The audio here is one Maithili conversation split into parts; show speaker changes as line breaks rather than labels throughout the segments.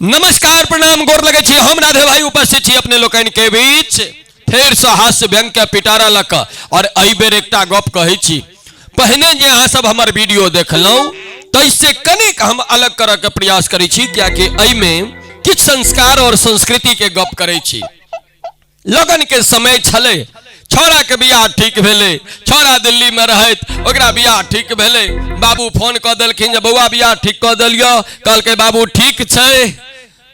नमस्कार, प्रणाम, गोर लगे छी। हम राधे भाई उपस्थित छी अपने लोकनि के बीच फेर से हास्य व्यंग के पिटारा लऽ कऽ। और एहि बेर एकटा गप कहै छी, पहिने जे अहाँ सब हमर वीडियो देखलहुँ ताहिसँ कनिक हम अलग करऽ के प्रयास करै छी, कियाकि एहिमे किछु संस्कार और संस्कृति के गप करै छी। लगन के समय छलै, छौड़ा के बियाह ठीक भेलै। छौड़ा दिल्ली में रहैत, ओकरा बियाह ठीक भेलै। बाबू फोन कऽ देलखिन जे बौआ, बियाह ठीक कऽ देलियौ? कहलकै, बाबू, ठीक छै,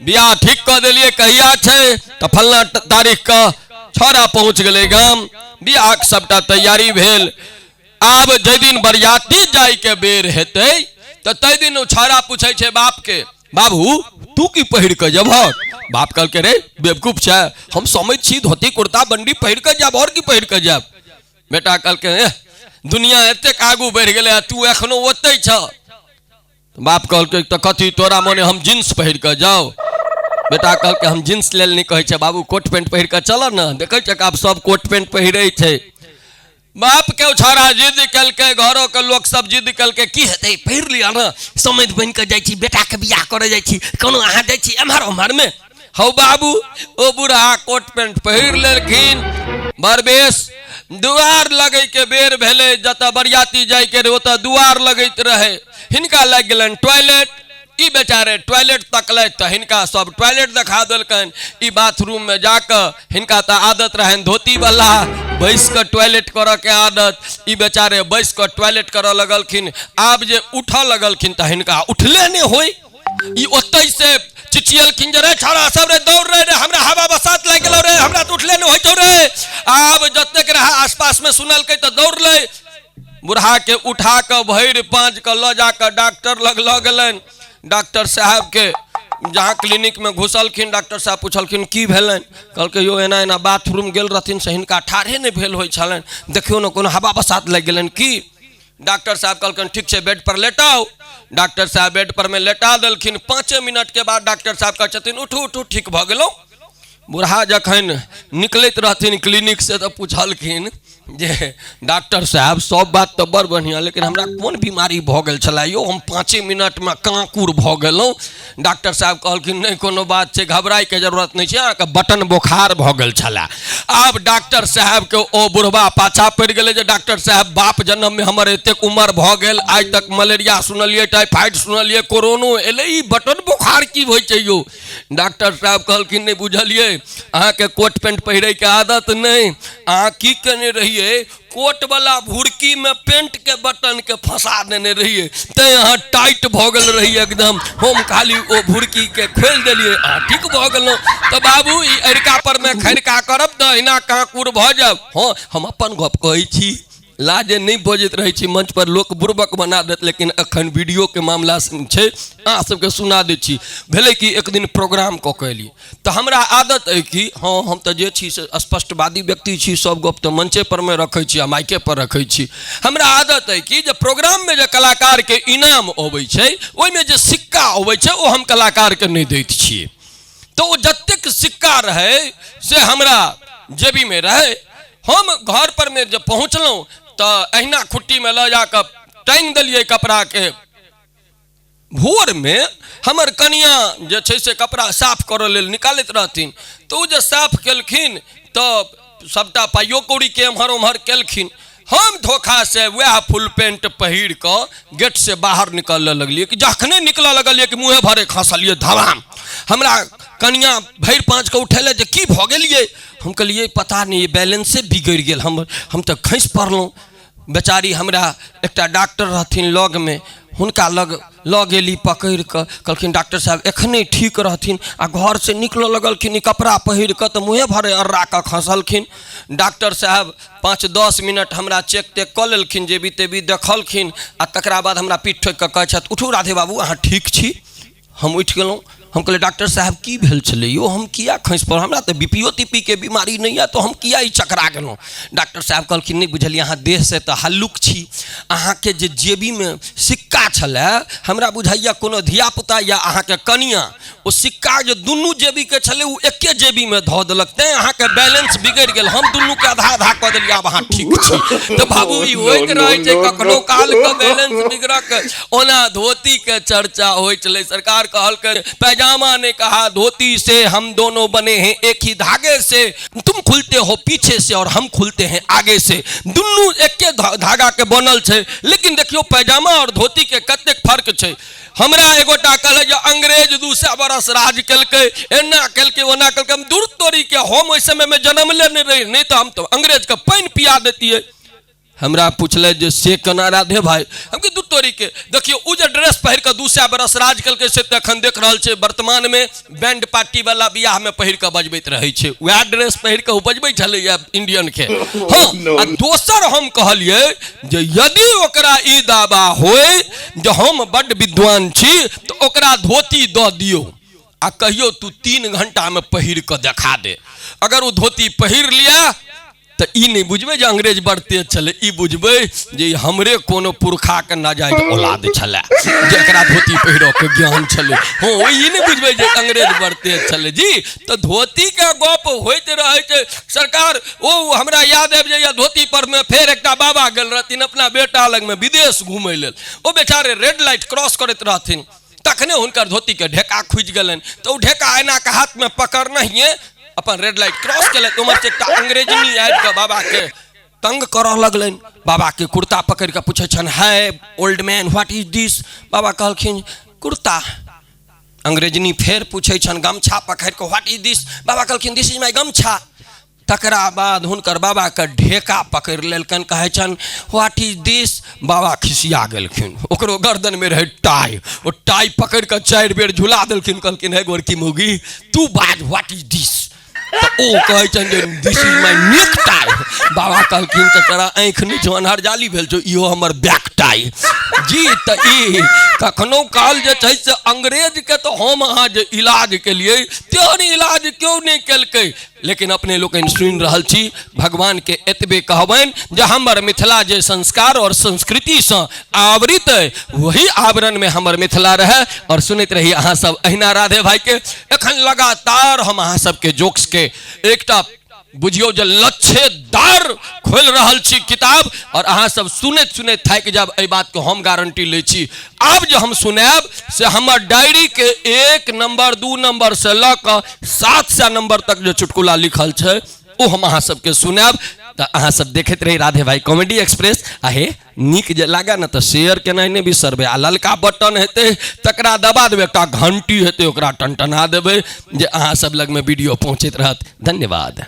बियाह ठीक कऽ देलियै। कहिया छै? तऽ फल्लाँ तारीख के। छौड़ा पहुँच गेलै गाम, बियाहके सबटा तैयारी भेल। आब जाहि दिन बरियाती जायके बेर हेतै तऽ ताहि दिन ओ छौड़ा पूछै छै बापके, बाबू, तू की पहिर कऽ जेबहक? बाप कहलकै, रे बेवकूफ छै, हम समझ छी धोती कुर्ता बंडी पहिर कऽ जायब, आओर की पहिर कऽ जायब? बेटा कहलकै, एह, दुनिया एतेक आगू बढ़ि गेलै आ तू एखनो ओतै छह। बाप कहलकै, तऽ कथी तोरा मने हम जींस पहिर कऽ जाउ? बेटा कहलकै, हम जींस लेल नहि कहै छै बाबू, कोट पेंट पहिर कऽ चलऽ ने, देखै छै आब सब कोट पेंट पहिरै छै। बाप के छौड़ा जिद केलकै, घरो के लोक सब जिद केलकै, की हेतै, पहिर लिअ ने, समझ बनि कऽ जाइ छी, बेटाके बियाह करऽ जाइ छी, कोनो अहाँ जाइ छी एम्हर ओम्हरमे। हौ बाबू, ओ बूढ़ा कोट पेंट पहिर लेलखिन। बरबेस दुआर लगै के बेर भेलै, जतऽ बरियाती जाइके रहै ओतऽ दुआर लगैत रहै। हिनका लागि गेलनि टॉयलेट। ई बेचारे टॉयलेट तकलथि तऽ हिनका सब टॉयलेट देखा देलकनि। ई बाथरूम में जाकऽ, हिनका तऽ आदत रहनि धोती वाला, बैस कऽ टॉयलेट करऽ के आदत। ई बेचारे बैस कऽ टॉयलेट करऽ लगलखिन। आब जे उठऽ लगलखिन तऽ हिनका उठले नहि होय। ई ओतै से चिचियलखिन जे रे छौड़ा सब रे, दौड़ रे रे, हमरा हवा बसात लागि गेलौ रे, हमरा तऽ उठले नहि होइ छौ रे। आब जतेक रहे आसपास में सुनलकै तऽ दौड़लै। बुढ़ा के उठा कऽ भरि पाँच कऽ लऽ जा कऽ डॉक्टर लग लऽ गेलनि। डॉक्टर साहब के जहाँ क्लिनिक में घुसलखिन, डॉक्टर साहब पुछलखिन, की भेलनि? कहलकै, यौ, एना एना बाथरूम गेल रहथिन से हिनका ठाढ़े नहि भेल होइ छलनि, देखियौ ने, कोनो हवा बसात लागि गेलनि की? डॉक्टर साहब कहलखिन, ठीक छै, बेड पर लेटाउ। डॉक्टर साहब बेड पर में लेटा देलखिन। 5 मिनट के बाद डॉक्टर साहब कहै छथिन, उठू उठू, ठीक भऽ गेलहुँ। बूढ़ा जखन निकलैत रहथिन क्लिनिक से तऽ पुछलखिन जे डॉक्टर साहब, सब बात तऽ बड़ बढ़िआँ, लेकिन हमरा कोन बीमारी भऽ गेल छलै यौ, हम 5 मिनटमे काँकुर भऽ गेलहुँ? डॉक्टर साहब कहलखिन, नहि कोनो बात छै, घबराइके जरूरत नहि छै, अहाँके बटन बोखार भऽ गेल छलै। आब डॉक्टर साहबके ओ बुढ़बा पाछा पड़ि गेलै जे डॉक्टर साहब, बाप जन्ममे हमर एतेक उमर भऽ गेल, आइ तक मलेरिया सुनलियै, टाइफाइड सुनलियै, कोरोनो एलै, ई बटन बोखार की होइ छै यौ? डॉक्टर साहब कहलखिन, नहि बुझलियै, अहाँके कोट पेंट पहिरैके आदत नहि। अहाँ की केने रहियै, कोटवला भुरकीमे पेंटके बटनके फंसा देने रहियै, तैँ अहाँ टाइट भऽ गेल रहियै एकदम। हम खाली ओ भुरकीके खोलि देलियै, अहाँ ठीक भऽ गेलहुँ। तऽ बाबू, ई अरिका परमे खरिका करब तऽ अहिना काँकुर भऽ जायब। हँ, हम अपन गप कहै छी, लाजे नहि बजैत रहै छी मंच पर, लोक बुड़बक बना देत, लेकिन एखन वीडियोके मामला छै, अहाँ सबके सुना दै छी। भेलै कि एक दिन प्रोग्राम कऽ के एलियै तऽ हमरा आदत अइ कि हँ, हम तऽ जे छी से स्पष्टवादी व्यक्ति छी, सब गप तऽ मंचे पर मे रखै छी आ माइके पर रखै छी। हमरा आदत अइ कि जे प्रोग्राममे जे कलाकारके इनाम अबै छै, ओहिमे जे सिक्का अबै छै, ओ हम कलाकारके नहि दैत छियै। तऽ ओ जतेक सिक्का रहै से हमरा जेबीमे रहै। हम घर पर मे जब पहुँचलहुँ तऽ अहिना खुट्टीमे लऽ जाकऽ टाँगि देलियै कपड़ाके। भोरमे हमर कनिया जे छै से कपड़ा साफ करऽ लेल निकालैत रहथिन, तऽ ओ जे साफ केलखिन तऽ सभटा पाइयो कौड़ीके एम्हर ओम्हर केलखिन। हम धोखा से वएह फुल पेंट पहिर कऽ गेट से बाहर निकलऽ लगलियै कि जखने निकलऽ लगलियै कि मुँहे भरे खसलियै धड़ाम। हमरा कनिया भरि पाँचके उठेलै जे की भऽ गेलियै? हम कहलियै, पता नहि, बैलेंसे बिगड़ि गेल, हम तऽ खसि पड़लहुँ। बेचारी हमरा एकटा डॉक्टर रहथिन लगमे, हुनका लग लऽ गेली पकड़ि कऽ। कहलखिन, डॉक्टर साहब, एखने ठीक रहथिन आ घरसँ निकलऽ लगलखिन ई कपड़ा पहिर कऽ तऽ मुँहे भरे अर्रा कऽ खसलखिन। डॉक्टर साहब 5-10 मिनट हमरा चेक तेक कऽ लेलखिन, जेबी तेबी देखलखिन आ तकरा बाद हमरा पीठ ठोकि कऽ कहै छथि, उठू राधे बाबू, अहाँ ठीक छी। हम उठि गेलहुँ। हम कहलियै, डॉक्टर साहब, की भेल छलै यौ? हम किया खसि पड़ल? हमरा तऽ बी पी ओ ती पी के बीमारी नहि यऽ, तऽ हम किया ई चकरा गेलहुँ? डॉक्टर साहब कहलखिन, नहि बुझलियै, अहाँ देहसँ तऽ हल्लुक छी, अहाँके जे जेबीमे सिक्का छलै, हमरा बुझाइए कोनो धियापुता या अहाँके कनियाँ ओ सिक्का जे दुनू जेबीके छलै ओ एके जेबीमे धऽ देलक, तैँ अहाँके बैलेंस बिगड़ि गेल। हम दुनूके आधा आधा कऽ देलियै, आब अहाँ ठीक छी। तऽ बाबू ई होइत रहै छै कखनो कालके बैलेंस बिगड़क। ओना धोतीके चर्चा होइ छलै, सरकार कहलकै पैजामा ने कहा धोती से हम दोनों बने हैं एक ही धागे से, तुम खुलते हो पीछे से और हम खुलते हैं आगे से। दुनू एके धागा के बनल छै, लेकिन देखियौ पैजामा और धोती के कतेक फर्क छै। हमरा एगोटा कहले जे अंग्रेज 200 बरस राज केलकै, एना केलकै ओना केलकै। हम दूर तोड़ी के, हम ओहि समय में जन्म लेने रही, नहीं तो हम तो अंग्रेज के पानि पिया देतियै। हमरा पूछले जे से केना राधे भाई? हम कि दू तोरी के, देखियौ उ जे ड्रेस पहिर कऽ 200 बरस राज केलकै से तऽ एखन देख रहल छै वर्तमान में बैंड पार्टी वाला बियाह में पहिर कऽ बजबैत रहै छै, वएह ड्रेस पहिर कऽ ओ बजबै छलैया इंडियन के। हँ, आ दोसर हम कहलियै जे यदि ओकरा ई दावा होय जे हम बड्ड विद्वान छी तऽ ओकरा धोती दऽ दियौ आ कहियौ तू 3 घंटा में पहिर कऽ देखा दे। अगर ओ धोती पहिर लिया तऽ ई नहि बुझबै जे अंग्रेज बड़ तेज छलै, ई बुझबै जे ई हमरे कोनो पुरखाके नाजायज औलाद छलै जे एकरा धोती पहिरऽके ज्ञान छलै। हँ, ई नहि बुझबै जे अंग्रेज बड़ तेज छलै जी। तऽ धोतीके गप होइत रहै छै सरकार। ओ हमरा याद आबि जाइए धोती परमे फेर एकटा बाबा गेल रहथिन अपना बेटा लगमे विदेश घुमै लेल। ओ बेचारे रेड लाइट क्रॉस करैत रहथिन, तखने हुनकर धोतीके ढेका खुजि गेलनि। तऽ ओ ढेका एना कऽ हाथमे पकड़नहिए अपन रेड लाइट क्रॉस केलथि। उम्हर से एकटा अंग्रेजनी आबि कऽ बाबाके तंग करऽ लगलनि। बाबाके कुर्ता पकड़ि कऽ पूछै छनि, hi old man, what is this? बाबा कहलखिन कुर्ता। अंग्रेजनी फेर पूछै छनि गमछा पकड़ि कऽ, what is दिस? बाबा कहलखिन दिस is my गमछा। तकरा बाद हुनकर बाबाके ढेका पकड़ि लेलकनि, कहै छनि what is दिस? बाबा खिसिया गेलखिन। ओकरो गर्दनमे रहै टाइ, ओ टाइ पकड़ि कऽ 4 बेर झुला देलखिन। कहलखिन हे गोरकी मौगी, तू बाज what is दिस? तऽ ओ कहै छनि जे this is my neck tie. बाबा कहलखिन तऽ तोरा आँखि नहि छौ, अन्हर जाली भेल छौ, इहो हमर बैक टाइ जी। तऽ ई कखनो काल जे छै से अंग्रेजके तऽ हम अहाँ जे इलाज केलियै तेहन इलाज केओ नहि केलकै। लेकिन अपने लोकनि सुनि रहल छी, भगवानके एतबे कहबनि जे हमर मिथिला जे संस्कार और संस्कृतिसँ आवृत अइ वही आवरणमे हमर मिथिला रहै। और सुनैत रही अहाँ सब अहिना राधे भाईके। एखन लगातार हम अहाँ सबके जोक्सके एकटा बुझियौ जे लच्छेदार खोलि रहल छी किताब, और अहाँ सब सुनैत सुनैत थाकि जायब, एहि बातके हम गारंटी लै छी। आब जे हम सुनायब से हमर डायरी के 1 नंबर 2 नंबर से लऽ कऽ 700 नंबर तक जे चुटकुला लिखल छै ओ हम अहाँ सबके सुनायब। तऽ अहाँ सब देखैत रही राधे भाई कॉमेडी एक्सप्रेस। आ हे नीक जे लागै ने तऽ शेयर केनाइ नहि बिसरबै, आ ललका बटन हेतै तकरा दबा देबै, एकटा घंटी हेतै ओकरा टनटना देबै जे अहाँ सब लगमे वीडियो पहुँचैत रहत। धन्यवाद।